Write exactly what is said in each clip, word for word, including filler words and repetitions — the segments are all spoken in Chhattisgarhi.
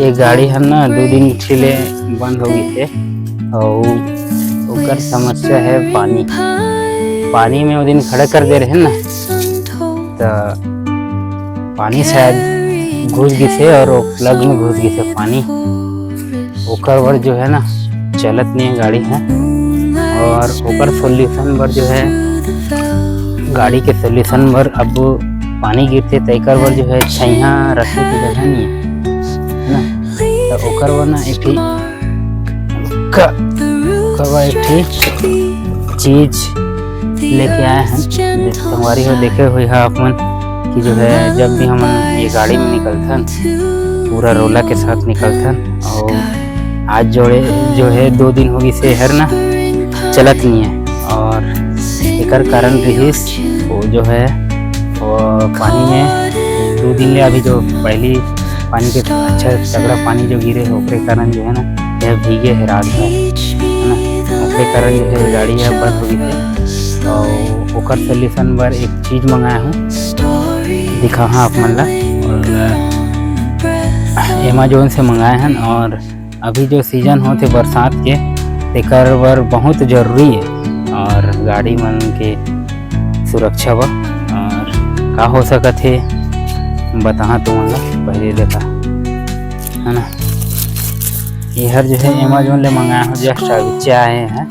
ये गाड़ी ह ना दू दिन ले बंद हो गई थे, अउ ओकर समस्या है पानी। पानी में वो दिन खड़ा कर दे रहे ना, तो पानी शायद घुस गई थे और वो प्लग में घुस गई थे पानी, ओकर बर जो है ना चलत नहीं है गाड़ी है। और ओकर सोल्यूशन बर जो है, गाड़ी के सोल्यूशन बर अब पानी गिरते तो एकर बर जो है छैया रखे के जगह नहीं है, है ना? तो ओकर बर ना एक ठी क-, ओकर बर एक ठी चीज लेके आए हैं। संगवारी हो देखे हुए है आप मन कि जो है जब भी हम ये गाड़ी में निकलथन पूरा रोला के साथ निकलथन। और आज जोड़े जो है दो दिन हो गई से हर ना चलत नहीं है। और एकर कारण रहिस वो जो है वो पानी में दो दिन ले अभी जो पहली पानी के अच्छा तगड़ा पानी जो गिरे है ओकरे कारण जो है ना यह भीगे है रात भर, है ना? ओकरे कारण जो है गाड़ी है बंद हो गई है। तो ओकर सोल्यूशन बर एक चीज मंगाया हूँ, दिखा हाँ आप मन ला। और अमेजोन से मंगाए हैं और अभी जो सीजन होते बरसात के तेकर बर बहुत जरूरी है और गाड़ी मन के सुरक्षा बर। और का हो सकत है बताहा तुमन ला पहले देखा, है ना? ये हर जो है अमेजोन ले मंगाया हूँ, जस्ट अभी आए हैं।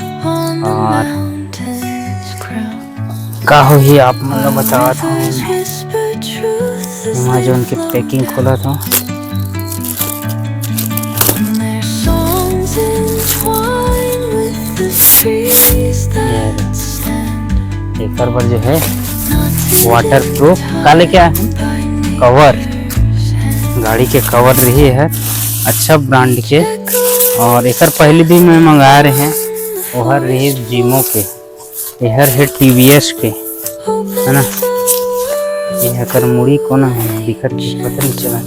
और का होही आप मन ला बतावत हूँ, अमेजोन के पैकिंग खोलत हूँ। ये एकर बर जो है वाटर प्रूफ का लेके आए हैं कवर, गाड़ी के कवर रही है अच्छा ब्रांड के। और एकर पहले भी मैं मंगा रहे हैं, ओहर रही जिमो के, एहर है टीवीएस के, है ना? ये एकर मुड़ी कोना है दिखत पता नहीं चला।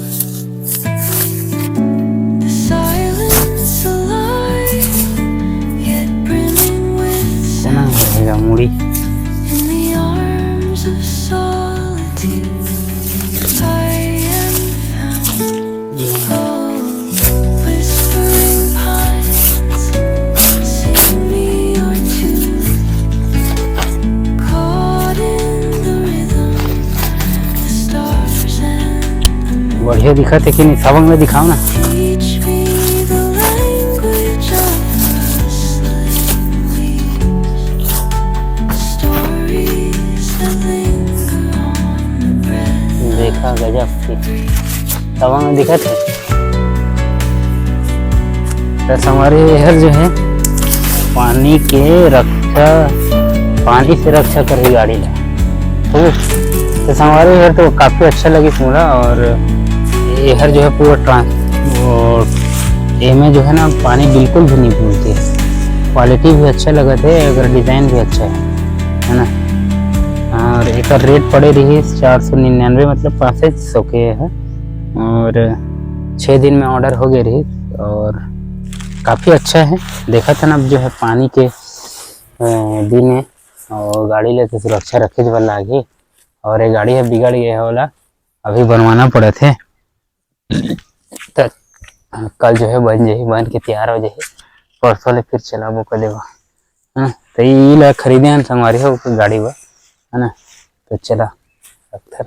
कोना है एकर मुड़ी। बढ़िया दिखत है कि नहीं? सबंग में दिखाओ ना। देखा गजब की सबंग में दिखत है। तो संगवारी हो, एहर जो है पानी के रक्षा, पानी से रक्षा करही गाड़ी ला। तो संगवारी हो, एहर तो काफी अच्छा लगिस मोला। और एहर जो है पूरा ट्रांस, एमे जो है ना पानी बिल्कुल भी नहीं भूलती है, क्वालिटी भी अच्छा लगत है, अगर डिजाइन भी अच्छा है, है ना। और एकर रेट पड़े रही चार सौ निन्यानवे, मतलब पाँच सौ के है। और छः दिन में ऑर्डर हो गए रही और काफ़ी अच्छा है। देखा था ना, अब जो है पानी के अ, दिन है और गाड़ी लेके सुरक्षा रखे बर लागे। और ये गाड़ी है बिगड़ गया है वाला, अभी बनवाना पड़त है। तो कल जो है बन जाही, बन के तैयार हो जाही, परसों ले फिर चलाबो कर देवा, है ना। तो ये ला खरीदे हन संगवारी हो गाड़ी बर, है ना। तो चला रखथन।